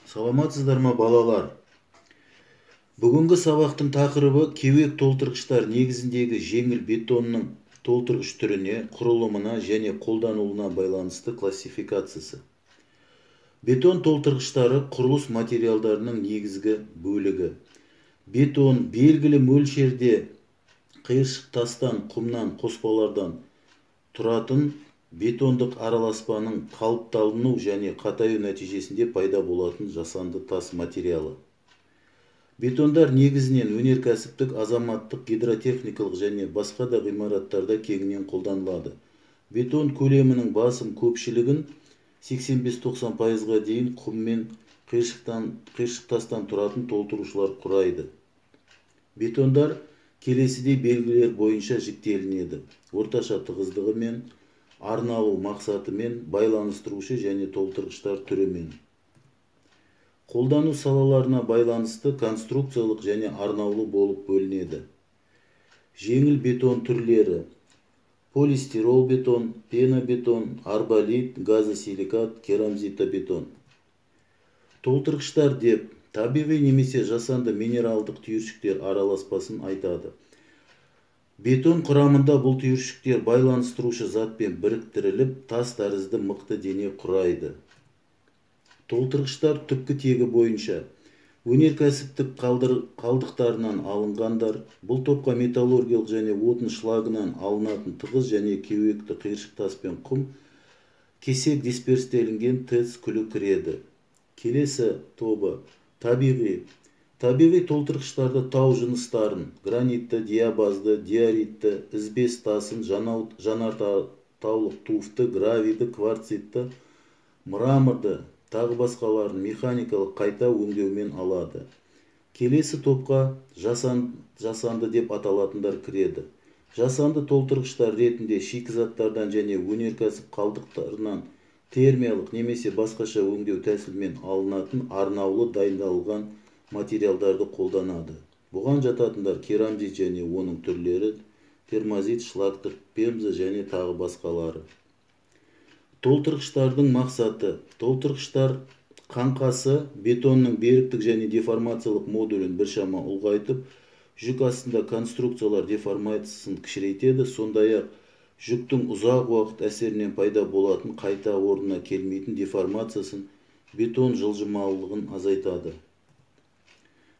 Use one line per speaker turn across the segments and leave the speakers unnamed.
Саламатсыздар ма, балалар? Бүгінгі сабақтың тақырыбы кеуек толтырғыштар негізіндегі жеңіл бетонның толтырғыш түріне, құрылымына және қолданылуына байланысты классификациясы. Бетон толтырғыштары құрылыс материалдарының негізгі бөлігі. Бетон белгілі мөлшерде қиыршық тастан, құмнан, қоспалардан тұратын бетондық араласпаның қалыпталыну және қатаю нәтижесінде пайда болатын жасанды тас материалы. Бетондар негізінен өнеркәсіптік, азаматтық, гидротехникалық және басқа да ғимараттарда кеңінен қолданылады. Бетон көлемінің басым көпшілігін 85-90%-ға дейін құм мен қиыршық тастан тұратын толтырушылар құрайды. Бетондар келесідей белгілер бойынша жіктелінеді: орташа тығыздығы мен арналу мақсатымен, байланыстырушы және толтырғыштар түрімен. Қолдану салаларына байланысты конструкциялық және арнаулы болып бөлінеді. Жеңіл бетон түрлері: полистирол бетон, пенобетон, арболит, газосиликат, керамзитобетон. Толтырғыштар деп табиғи немесе жасанды минералдық түйіршіктер араласпасын айтады. Бетон құрамында бұл түйіршіктер байланыстырушы затпен біріктіріліп, тас тәрізді мықты дене құрайды. Толтырғыштар түпкі тегі бойынша өнеркәсіптік қалдықтарынан алынғандар. Бұл топқа металлургиялық және отын шлагынан алынатын тығыз және кеуекті қиыршық тас пен құм, кесек дисперстелінген ТЭЦ күлі кіреді. Келесі тобы табиғи. Табиғи толтырғыштарды тау жыныстарын, гранитті, диабазды, диоритті, ізбес тасын, жанартаулық туфты, гравийді, кварцитті, мраморды, тағы басқаларын механикалық қайта өңдеумен алады. Келесі топқа жасанды деп аталатындар кіреді. Жасанды толтырғыштар ретінде шикізаттардан және өнеркәсіп қалдықтарынан термиялық немесе басқаша өңдеу тәсілімен алынатын арнаулы дайындалған материалдарды қолданады. Бұған жататындар керамзит және оның түрлері, термозит, шлактық пемза және тағы басқалары. Толтырғыштардың мақсаты. Толтырғыштар қаңқасы бетонның беріктік және деформациялық модулін біршама ұлғайтып, жүк астында конструкциялар деформациясын кішірейтеді, сондай-ақ жүктің ұзақ уақыт әсерінен пайда болатын қайта орнына келмейтін деформациясын, бетон жылжымалылығын азайтады.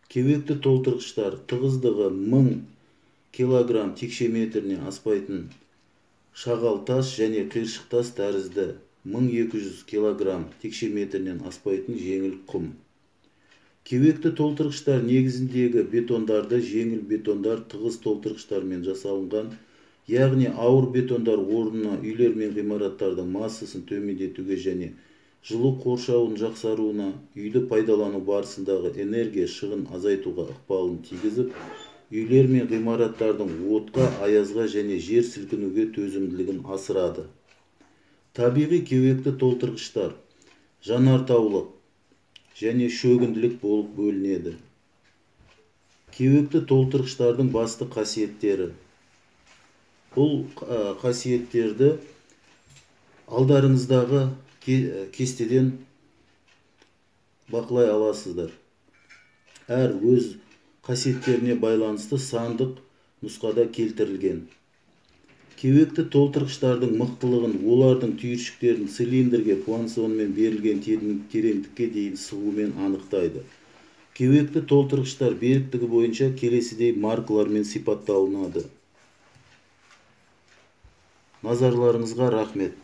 Кеуекті толтырғыштар тығыздығы 1000 килограмм текше метріне аспайтын шағал тас және қиыршық тас тәрізді 1200 килограмм текше метрінен аспайтын жеңіл құм. Кеуекті толтырғыштар негізіндегі бетондарды жеңіл бетондар тығыз толтырғыштармен жасалынған, яғни ауыр бетондар орнына үйлер мен ғимараттардың массасын төмендетуге және жылу қоршауын жақсаруына, үйді пайдалану барысындағы энергия шығын азайтуға ықпалын тигізіп, үйлер мен ғимараттардың отқа, аязға және жер сілкінуге төзімділігін асырады. Табиғи кеуекті толтырғыштар жанартаулық және шөгінділік болып бөлінеді. Кеуекті толтырғыштардың басты қасиеттері. Бұл қасиеттерді алдарыңыздағы кестеден бақылай аласыздар. Әр өз қасиеттеріне байланысты сандық нұсқада келтірілген. Кеуекті толтырғыштардың мықтылығын олардың түйіршіктерін цилиндрге пуансонмен берілген тереңдікке дейін сығумен анықтайды. Кеуекті толтырғыштар беріктігі бойынша келесідей маркалармен сипатталынады. Назарларыңызға рахмет.